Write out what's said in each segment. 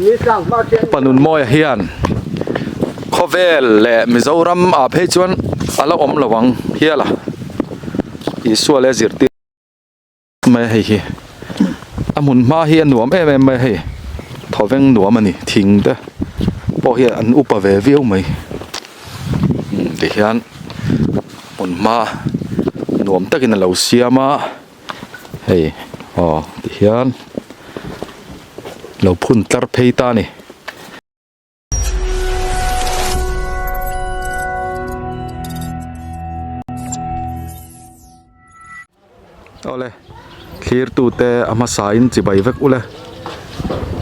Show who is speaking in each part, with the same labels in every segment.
Speaker 1: Upa Nunmawia hian khawvel leh Mizoram ah phei chuan a la awm lo ang hial a, Isua leh zirtir mai a hei hi a hmun hma hi a nuam em em mai a hei thawveng nuam a ni thing te pawh hi an upa ve viau mai tihian hmun hma nuam takin a lo siam a. Hei aw ti hian lo phun tlar phei ta a ni. Awle thlir tute a hmasa in chibai vek ule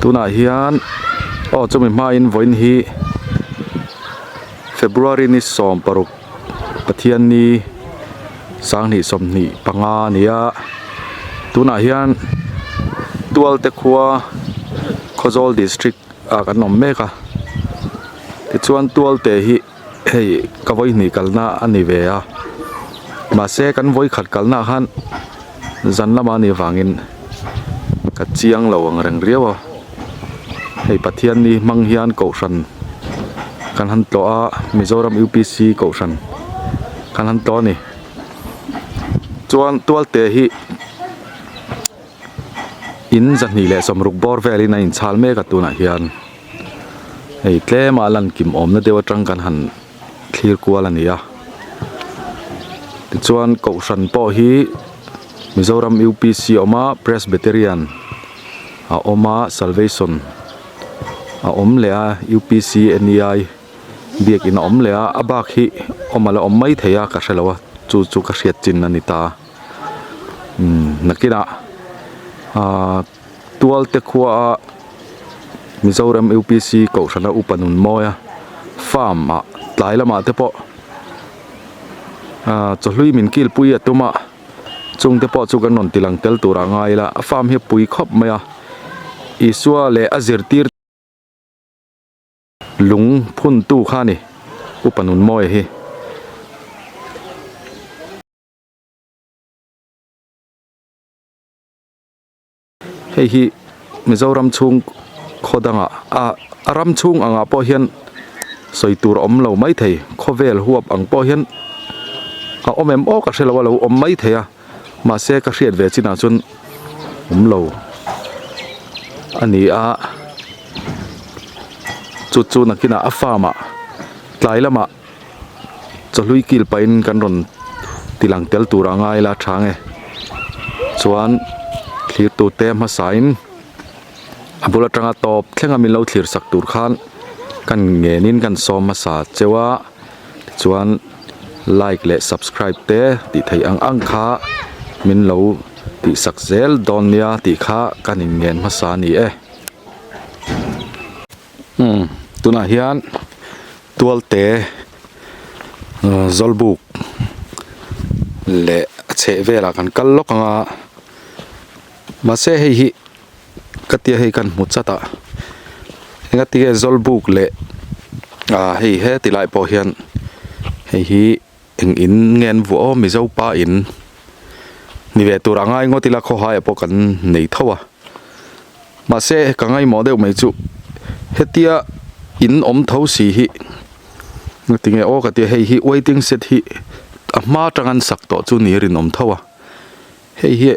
Speaker 1: tunah hian aw chumi hmain vawiin hi February ni 16. Pathianni sanghnih 25 a ni a tunah hian Tualte khua Khawzawl district ah kan awm mek a tichuan Tualte hi hei ka vawihnih kalna a ni ve a mahse kan vawikhat kalna ah khan zan lamah a nih avangin ka chiang lo ang reng riau a hei Pathianni hmang hian kohhran. Kan han tlawh a Mizoram UPC kohhran kan han tlawh a ni chuan tualte hi in 260 bawr velin a inchhal mek a tunah hian hei tlema lan kim awmna deuh atang kan han thlir kual a ni a tichuan kohhran pawh hi Mizoram UPC a awm a Presbyterian a awm a Salvation. a awm leh a UPC NEI biakin a awm leh a a bak hi awm a la awm mai thei a ka hrelo a chu chu ka hriat chin a ni ta umm nakinah ahh tual te khua a Mizoram UPC kohhrana upa nun mawi a farm ah tlai lamah te pawh ahh chawhlui min kilpui a tum a. Chungte pawh chu kan rawn ti lang tel turah ngai ila a farm hi a pui khawp mai a Isua leh a zirtir lung phuntu kha a ni Upa Nunmawia hi. Hei hi Mizoram chhung khaw dangah ah a ram chhung angah pawh hian sawi tur a awm lo mai thei khawvel huap ang pawh hian a awm em aw ka hre lo a lo awm mai thei a mahse ka hriat ve chinah chuan awm lo a ni a chu chu nakinah a farm ah tlai lamah. Chawhlui kil pahin kan rawn ti lang tel tur a ngai la tha nge chuan thlir tur te hmasain a bul atanga tawp thlenga min lo thlir sak tur khan kan ngenin kan sawm hmasa cheu a tichuan like leh subscribe te tih theih ang ang kha min lo tih sak zel dawn nia tih kha kan in ngen hmasa a ni e. Umm tunah hian tualte zawlbuk leh a chheh velah kan kal lawk ang a mahse hei hi ka tia hei kan hmu chat a engatinge zawlbuk leh ah hei heti lai pawh hian hei hi eng in nge an vuah aw mizo pa in ni ve tur a ngai ngawt ila khawhai ah pawh kan nei tho a mahse ka ngaimawh deuh mai chu hetia in awm tho si hi ngatinge aw ka tia hei hi waiting shed hi a hma atang an sak tawh chu ni rinawm tho a hei hi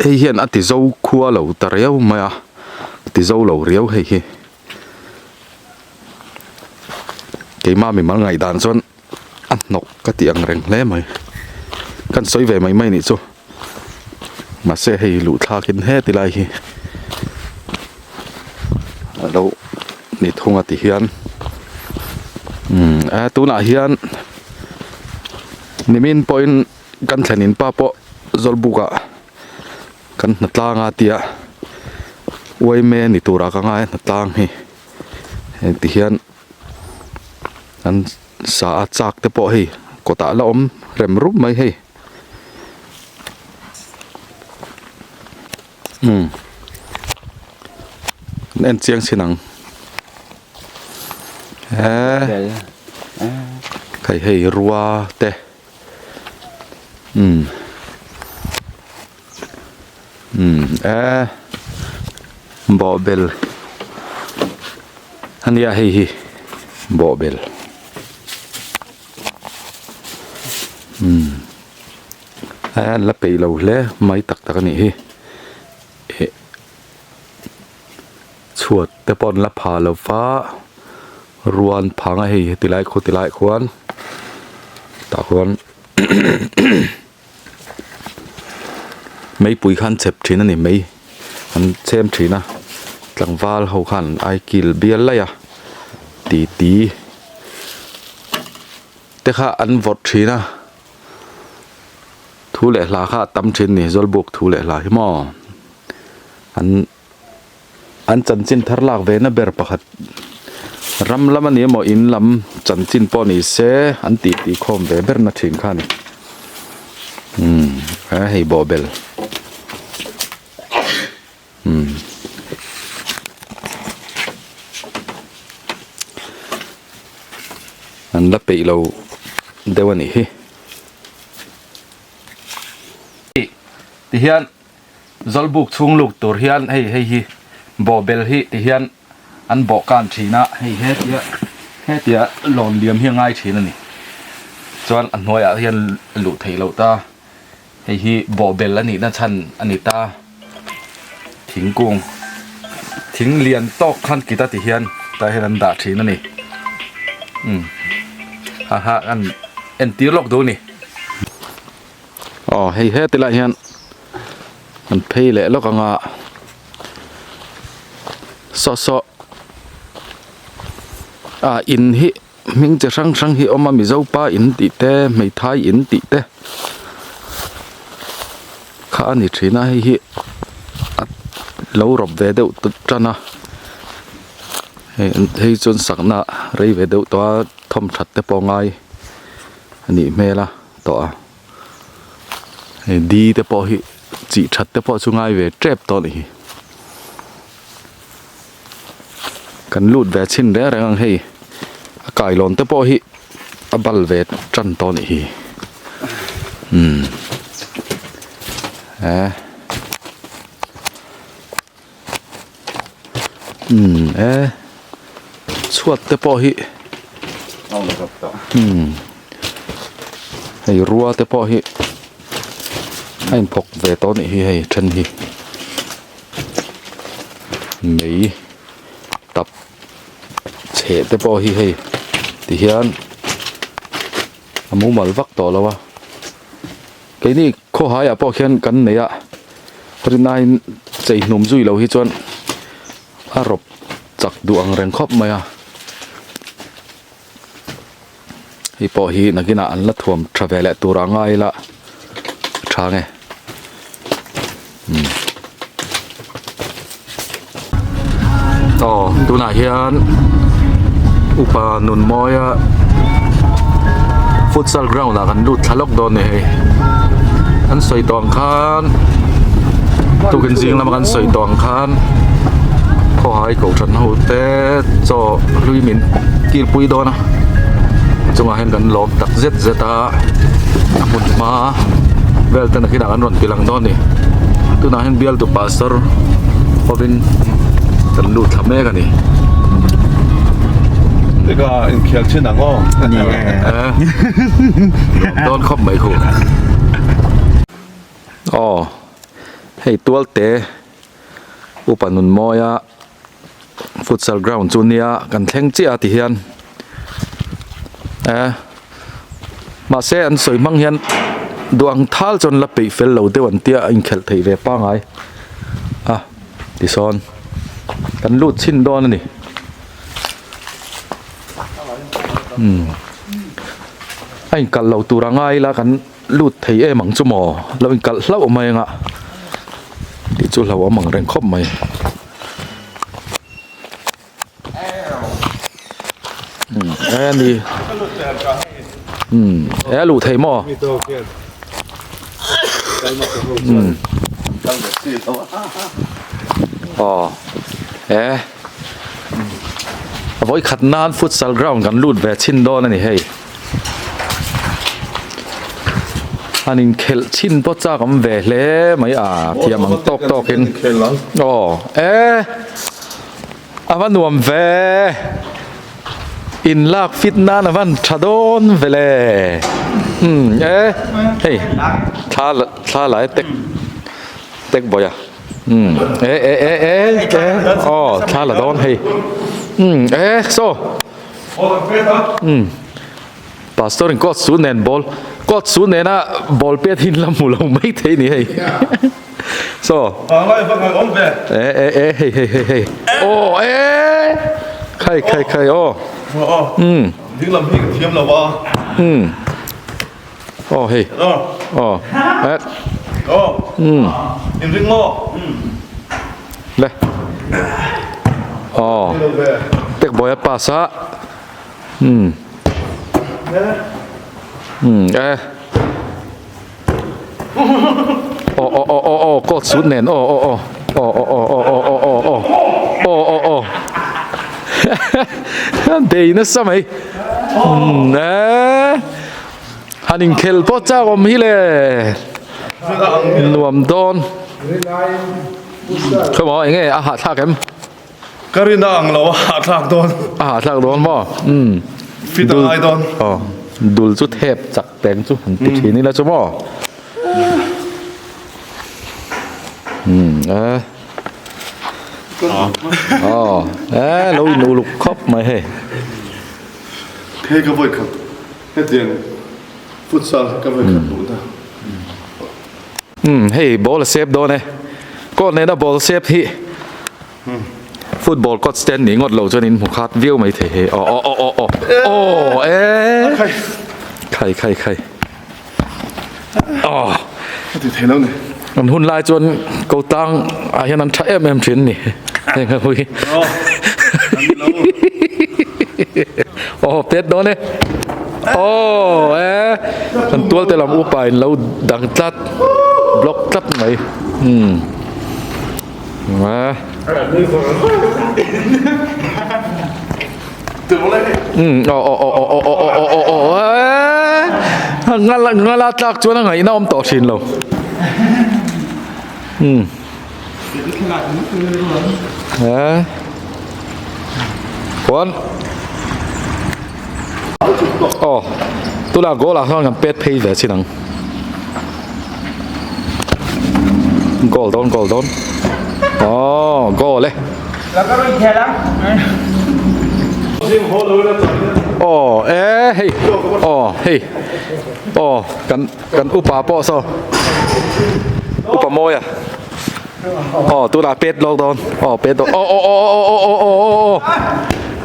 Speaker 1: hei hian a ti zo khua lo ta riau mai a ti zo lo riau hei hi keimah mimal ngaihdan chuan a hnawk ka tih ang reng hle mai kan sawi ve mai mai nih chu mahse hei luh thlak in heti lai hi a lo ni thung a ti hian umm a tunah hian nimin pawhin kan thlen in pa pawh zawlbuk ah kan hna tlang a tia uaime ni turah ka ngai a hna tlang hi heng ti hian an sa a chak te pawh hei kawtah la awm rem rup mai hei umm an en chiang chin ang eee hei hei rua te. Umm umm eee bawhbel. Ania hei hi bawhbel. Umm a la peih lo hle mai tak tak a nih hi eh chhuat te pawh an la pha lo va ruan phang a hei heti lai khaw ti lai khuan tah khuan meipui khan chep thin a ni mei an chhem thin a tlangval ho khan an aikil bial laih a titi te kha an vawrh thin a thu leh hla kha a tam thin a ni zawlbuk thu leh hla hi maw an. An chanchin thar lak ve na ber pakhat ram lam a ni emaw in lam chanchin pawh ni se an tih tih khawm ve ber na thin kha a ni umm he hei bawhbel umm an la peih lo deuh a nih hi tihian. Zawlbuk chhung luk tur hian hei hei hi bawhbel hi ti hian an bawh kan thin a, hei hetia hetia lawn liam hi a ngai thin a ni. Chuan a hnuaiah hian luh theih loh ta, hei hi bawhbel a nihna chhan a ni ta. Thingkung thing lian tawk khan kita ti hian tah hian an dah thin a ni. Umm ha ha an entir lawk duh a ni. Aw hei heti lai hian an phei leh lawk anga saw saw ah in hi hming chi hrang hrang hi a awm a mizo pa in tih te hmeithai in tih te kha a ni thin a hei hi a lo rawp ve deuh tan a hei chuan sakna rei ve deuh tawh a thawmthat te pawh a ngai a nih hmel a. tawh a hei di te pawh hi chih that te pawh chu ngai ve tep tawh a nih hi kan lut ve chhin reng reng ang hei a kailawn te pawh hi a bal ve tan tawh a nih hi umm e umm e chhuat te pawh hi umm hei rua te pawh hi a inphawk ve tawh a nih hi hei then hi mei tap chheh te pawh hi hei tihian a mumal vak tawh lo a. Keini khawhaiah pawh khian kan nei a, rinaiin chei hnum zui lo hi chuan a rawp chak duh ang reng khawp mai a. Hei pawh hi nakinah an la thuam tha ve leh tur a ngai ila a tha nge. Aw tunah hian upa nun mawia futsal ground ah kan lut thla lawk dawn a ni hei an sawi tawh ang khan tukin zing lama kan sawi tawh ang khan khawhai kohhran ho te chaw hlui min kilpui dawn a chungah hian kan lawm tak zet zet a a hmun hma vel te nakinah kan rawn ti lang dawn a ni tunah hian bialtu pastor hovin kan lut thla mek a ni.
Speaker 2: Eka inkhel thin ang aw.
Speaker 1: Ni e. Dawn khawp mai khu. Aw hei tualte upa nun mawia futsal ground chu nia kan thleng chiah a ti hian eh mahse an sawi hmang hian duh ang thal chuan la peih fel lo deuh an tia a inkhelh theih ve pangai a tisawn kan lut chhin dawn a ni umm a inkalh lo tur a ngai ila kan lut thei em ang chu maw lo inkalh hlauh mai anga tih chu hlauhawm ang reng khawp mai. E ni um e a luh thei maw um aw e a vawi khat nan futsal ground kan lut ve chhin dawn a ni hei. An inkhelh chhin pawh chak awm ve hle mai a thiam ang tawk tawk in aw e A va nuam ve. In lak fit nan a van tha dawn ve le. Umm e hei thla thla lai tek tek bawih a. Umm e e e e e aw thla la dawn hei. Umm e saw. Umm. Pastor in coat suit nen ball coat suit nena ball pet hi la hmu lo mai thei ni hei so e e e hei hei hei hei aw e khai khai khai aw um
Speaker 2: ding lam hi ka thiam lo a
Speaker 1: um aw hei aw e
Speaker 2: aw
Speaker 1: um
Speaker 2: in ring maw
Speaker 1: le aw tek boy a pass a Umm. Umm e. Aw aw aw aw aw coat suit nen aw aw aw aw aw aw aw aw aw aw aw aw aw aw Dei nasa mai. Umm e. Han inkhel pawh chak awm hi le. Nuam dawn. Khawmaw enge a hahthlak em?
Speaker 2: Ka rin a ang lo a hahthlak dawn.
Speaker 1: A hahthlak dawn maw? Umm.
Speaker 2: Fit a ngai dawn.
Speaker 1: Aw. Dul chu thep chak teng chu han ti thin ila chu maw? Umm e. Aw. E lo in uluk khawp mai hei.
Speaker 2: Hei ka vawi khat hetiang futsal hi ka vawi khat duh na.
Speaker 1: Umm hei ball a sep dawn e court nena ball sep hi football court stand ni ngawt lo chuan in hmu khat viau mai thei hei aw aw aw aw aw aw e khai khai khai aw
Speaker 2: ti thei lo ni
Speaker 1: an hun lai chuan ko tang ah hian an tha em em thin ni heng ho hi aw pet dawn e Aw e kan tual te lam upa in lo dang tlat block tlat mai umm umm aw aw aw aw aw aw aw aw aw e ngala ngala tlak chuan a ngaihna awm tawh thin lo umm e khuan Aw tunah goal ah khan kan pet phei ve chin ang goal dawn goal dawn aw goal e aw e hei aw hei aw kan kan upa pawh saw upa mawi a aw tunah pet lawk dawn aw pet dawn aw aw aw aw aw aw aw aw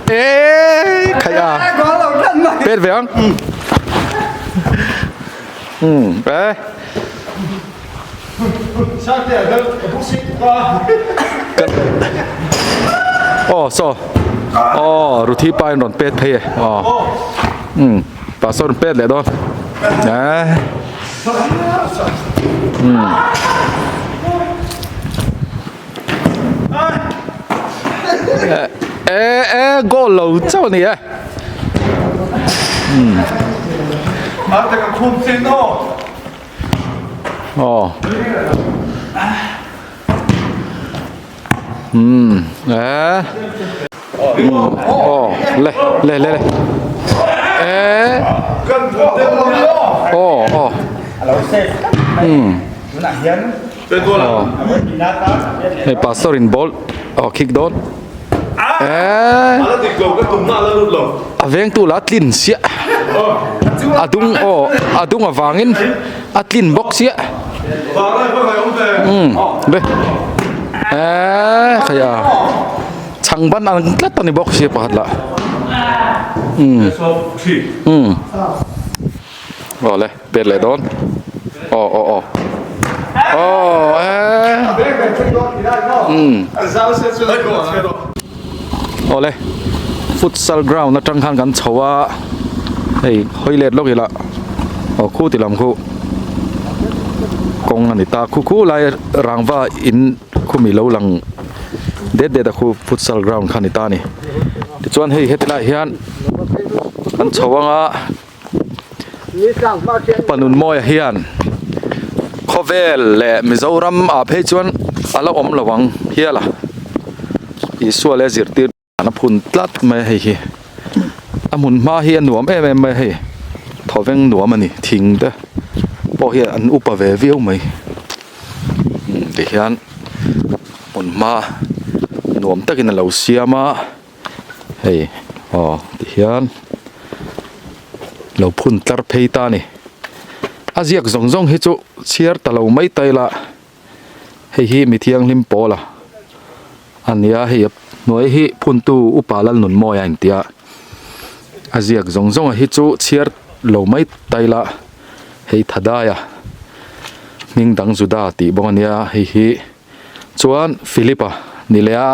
Speaker 1: Eee khaih a pet ve ang um e aw saw aw ruthi pa in rawn pet phei e aw um pastor rawn pet leh dawn e um E e goal lo chauh a ni e. Um. Aw. Um e. Aw le le le le. E. Aw aw. Um. Aw hei pastor in ball aw kick dawn eee a veng tu lah a tlin chiah a dung aw a dung avangin a tlin bawk chiah umm be eee hei a chhang ban ang tlat a ni bawk sia pakhat lah umm umm aw le. Pet leh dawn. Aw aw aw. Aw eh. Um. Awle. Futsal ground atang khan kan chho a. Hei hawi let lawk ila. Aw khu ti lam khu. Kawng ani ta khu khu lai rangva in khumi lo lang det det a khu futsal ground kha ani ta ani. Tichuan hei heti lai hian an chho anga. Panunmawia hian khawvel leh Mizoram ah phei chuan a la awm lo ang hial a Isua leh zirtir. A phun tlat mai a hei hi a hmun hma hi a nuam em em mai a hei thawveng nuam a ni thing te pawh hi an upa ve viau mai ti hian hmun hma nuam takin a lo siam a hei aw ti hian lo phun tlar phei ta a ni a ziak zawng zawng hi chu chhiar ta lo mai ta ila. Hei hi mi thianghlim pawl a a nia hei a hnuai hi phuntu upa Lalnunmawia a intia a ziak zawng zawng a hi chu chhiar lo mai ta ila hei Thadaia hming dang Juda tih bawk a nia hei hi chuan Philip-a ni leh a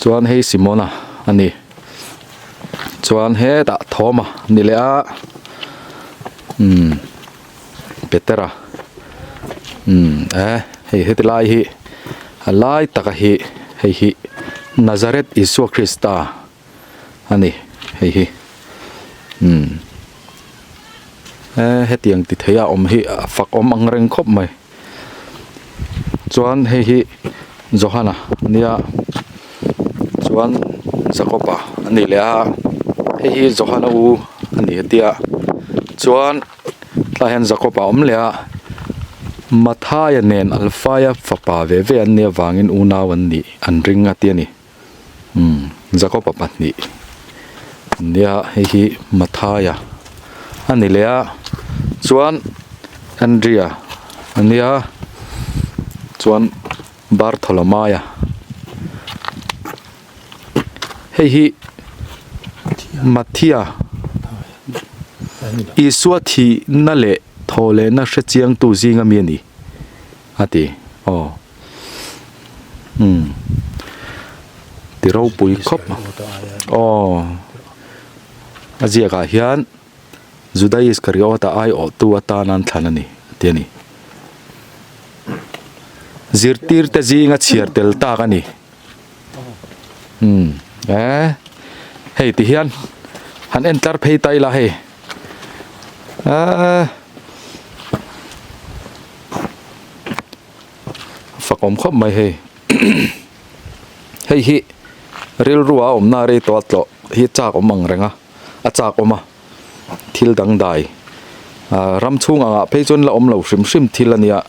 Speaker 1: chuan hei Simona a ni chuan hetah Thawma ni leh a umm. Petera umm eh hei heti lai hi a lai taka hi hei hi Nazareth Isua Krista a ni hei hi umm eh hetiang ti thei a awm hi a fak awm ang reng khawp mai chuan hei hi Johana a nia chuan Jakob-a a ni leh a hei hi Johana u a ni a tia chuan. Tlaiah hian Jakob a awm leh a, Mathaia nen Alfaia fapa ve ve an nih avangin unau an nih an ring a ti a ni. Umm Jakob-a pahnih an nia hei hi Mathaia a ni leh a, chuan Andria a nia chuan Bartholomaia Hei hi Matthia Isua thihna leh thawhlehna hre chiangtu zinga mi a ni a ti aw umm ti ropui khawp aw a ziakah hian Juda Iskariota aiawhtu atan an thlan a ni a ti a ni. Zirtirte zinga chhiar tel tak a ni. Umm eh hei ti hian han en tlar phei ta ila hei eh fakawm khawp mai hei hei hi rilru a awmna rei tawh a tlawh hi chak awm ang reng a a chak awm a thil dangdai ah ram chhung angah phei chuan la awm lo hrim hrim thil a nia.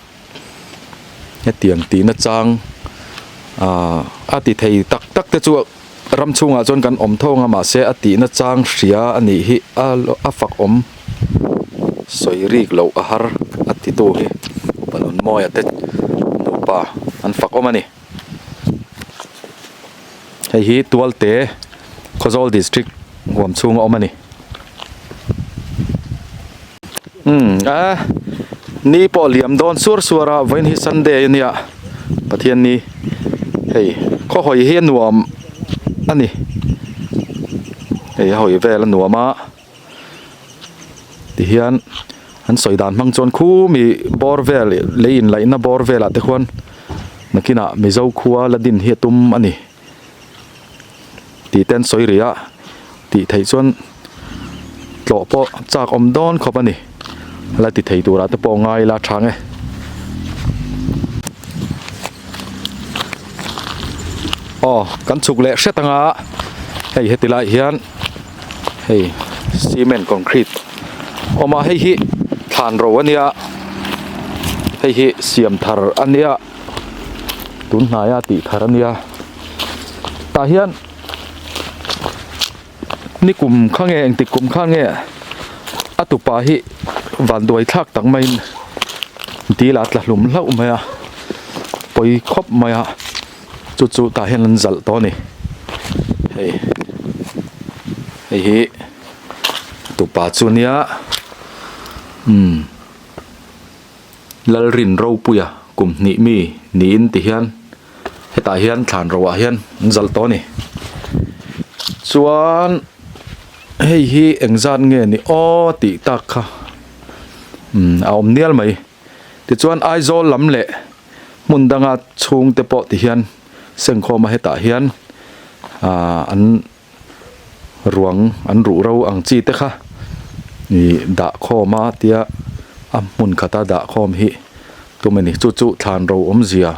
Speaker 1: Hetiang tihna chang ah a ti thei tak tak te chu ram chhungah chuan kan awm tho ang a mahse a tihna chang hria a nih hi a a fak awm sawi rik loh a har a ti tu hi upa Nunmawia te nupa an fak awm a ni. Hei hi Tualte Khawzawl District huam chhunga awm a ni. Umm a ni pawh liam dawn suar suar a vawiin hi Sunday a nia Pathian ni hei khaw hawi hi a nuam a ni hei a hawi vel a nuam a tihian an sawi dan hmang chuan khumi bawr vel lei inlaihna bawr velah te khuan nakinah Mizo khua la din hi a tum a ni. Tih te an sawi rih a, tih theih chuan tlawh pawh chak awm dawn khawp a ni. La ti thei turah te pawh ngai ila tha nge. Aw kan chhuk leh hret anga hei heti lai hian hei cement concrete awm a hei hi thlan ro a nia hei hi siam thar a nia. Tun hnaia tih thar a nia tah hian ni kum kha nge engtik kum kha nge a tupa hi vanduai thlak tak maiin dil a tla hlum hlauh mai a pawi khawp mai a chu chu tah hian an zalh tawh a ni hei hei hi tupa chu nia umm. Lalrin Ropuia kum hnih mi niin ti hian hetah hian thlan ro ah hian an zalh tawh a ni. Chuan hei hi engzat nge ni aw tih tak kha umm a awm nial mai. Tichuan Aizawl lam leh hmun danga chhungte pawh ti hian sengkhawma hetah hian ah an ruang an ruh ro ang chi te kha ih dah khawm a tia a hmun khata dah khawm hi tum a ni chu chu thlan ro awmzia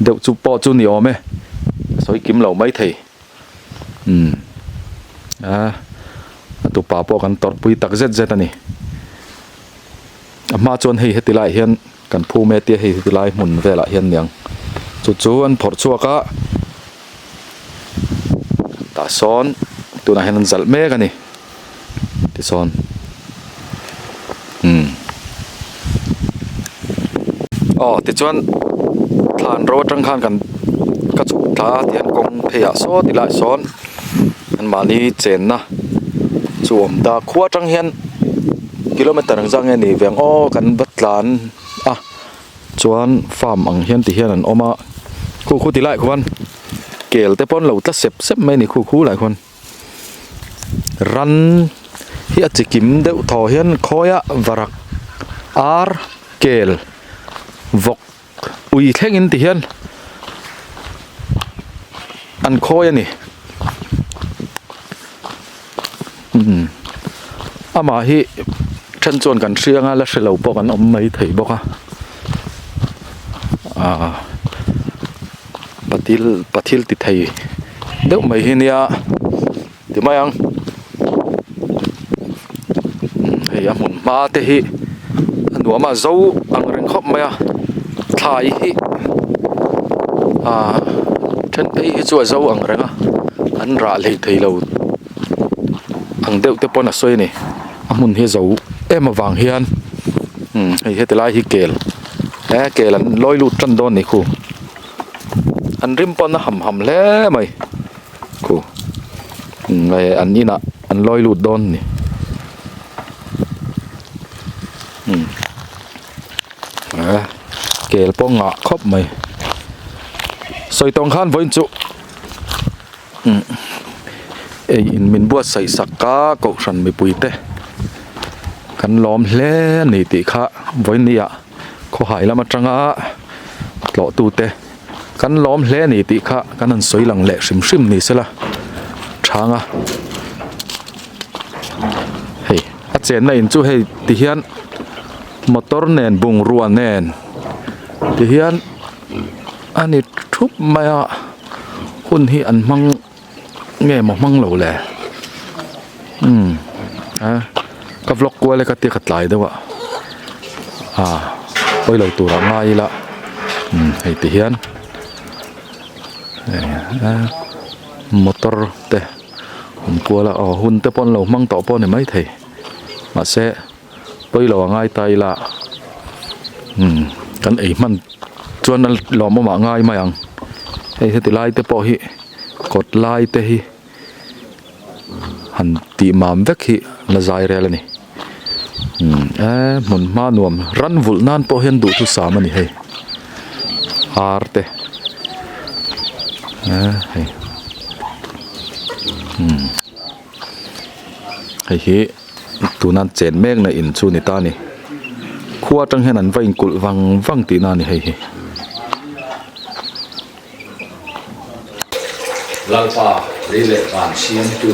Speaker 1: deuh chu pawh chu ni awm e. Sawi kim lo mai thei. Umm a a tupa pawh kan tawrhpui tak zet zet a ni. A hma chuan hei heti laiah hian kan phum e tia hei heti lai hmun velah hian niang chu chu an phawrh chhuak a tah sawn tunah hian an zalh mek a ni tisawn umm aw tichuan thlan ro atang khan kan ka chhuk thla a tihian kawng phei ah saw ti laiah sawn anmahni chenna chu a awm ta khua atang hian kilometer ang zang nge ni ve ang aw kan va tlan a chuan farm ang hian ti hian an awm a khu khu ti laiah khuan kel te pawh an lo tla sep sep mai a ni khu khu laiah khuan ran hi a chi kim deuh thaw hian khawi a varak ar kel vawk ui thlengin ti hian an khawi a ni umm amah hi then chuan kan hriang a la hre lo pawh kan awm mai thei bawk a ahh patil pathil ti thei deuh mai hi nia ti mai ang hei a hmun hma te hi a nuam a zo ang reng khawp mai a thlai hi ah then phei hi chu a zo ang reng a an rah hlei thei lo ang deuh te pawn a sawi a ni a hmun hi a zo em avang hian umm hei heti lai hi kel he kel an lawi lut tan dawn a ni khu an rim pawn a ham ham hle mai. Khu nge an inah an lawi lut dawn a ni umm kel pawh ngah khawp mai sawi tawng khan vawiin chu umm ei in min buatsaih sak a kohhran mipui te kan lawm hle a ni tih kha vawiin ni ah khawhai lam atanga tlawh tute. Kan lawm hle a ni tih kha kan han sawi lang leh hrim hrim ni sela chhang a hei a chenna in chu hei ti hian motor nen bungrua nen ti hian a ni thup mai a hun hi an hmang nge maw hmang lo le umm a ka vlog kual e ka tia ka tlai deuh a ah pawi lo turah ngai ila umm hei ti hian motor te awm kual a aw hun te pawh an lo hmang tawh pawh a ni maithei mahse pawi lo a ngai ta ila umm kan ei hman chuan a lawmawm ah ngai mai ang hei heti lai te pawh hi kawt lai te hi han tih mam vek hi la zai rel a ni umm eee hmun hma nuam ran vulh nan pawh hian duhthusam a ni hei ar te eee hei umm hei hi. Tuna chen mek na in chu ni ta a ni. Khua atang hian an va inkulh vang vang tihna a ni hei hi.
Speaker 3: Lalpa, lei leh van siamtu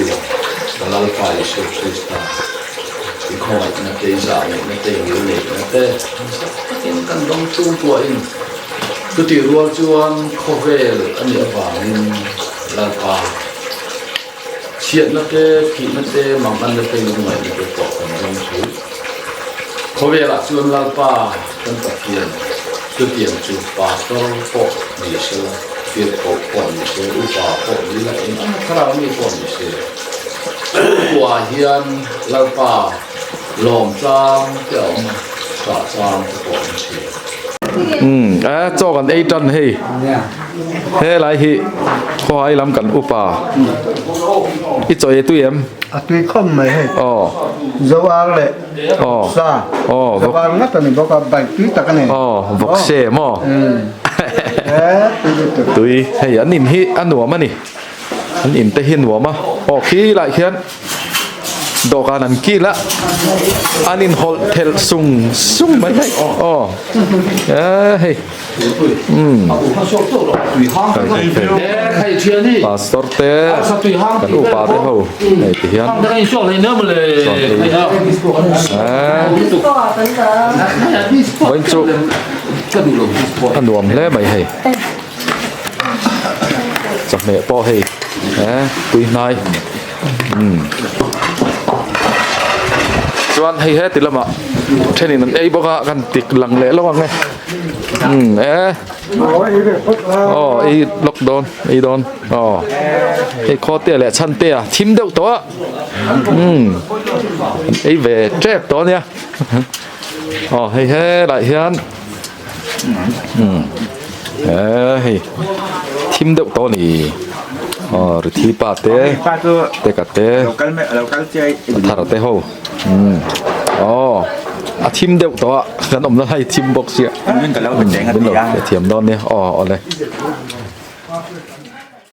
Speaker 3: ka Lalpa Isua Krista, i khawngaihna te, i zahneihna te, i ngilneihna te zak takin kan dawng chhungkuahin chutih rual chuan khawvel a nih avangin Lalpa, Chhiatna te, thihna te, manganna te, lungngaihna te pawh kan dawng thei. Khawvelah chuan Lalpa kan Pathian chutiang chu pastor pawh ni sela, tirhkoh pawh ni se, upa pawh ni la, eng anga thlarau mi pawh ni se, chhungkuaah hian Lalpa lawm chang te a awm a, hrah chang te pawh a awm thin.
Speaker 1: Umm a chaw kan ei tan hei helai hi khawhai lam kan upa i chaw ei tui em
Speaker 4: a tui khawp mai hei
Speaker 1: aw
Speaker 4: zo ar leh
Speaker 1: aw
Speaker 4: sa
Speaker 1: aw
Speaker 4: zo ar ngat a ni bawk a bike tui tak a ni
Speaker 1: aw vawk se maw
Speaker 4: e tui lutuk
Speaker 1: tui hei an in hi a nuam a ni an in te hi a nuam a aw khi lai khian dawhkan an kil a an in hawlh thelh sung sung mai hei aw eh hei umm pastor te kan upa te ho hei ti hian eh vawiin chu a nuam hle mai hei. Chawhmeh pawh hei eh tui hnai umm chuan hei heti lamah thenin an ei bawk a kan tik lang leh lawk ang e umm eh aw ei lawk dawn ei dawn aw hei khawte leh chhante a thim deuh tawh a umm an ei ve tep tawh a nia aw hei helaiah hian. Umm eh hei thim deuh tawh a ni aw rithi pa te teka te thar te ho umm aw a thim deuh tawh a kan awmna lai thim bawk sia min lo hrethiam dawn nia aw awle.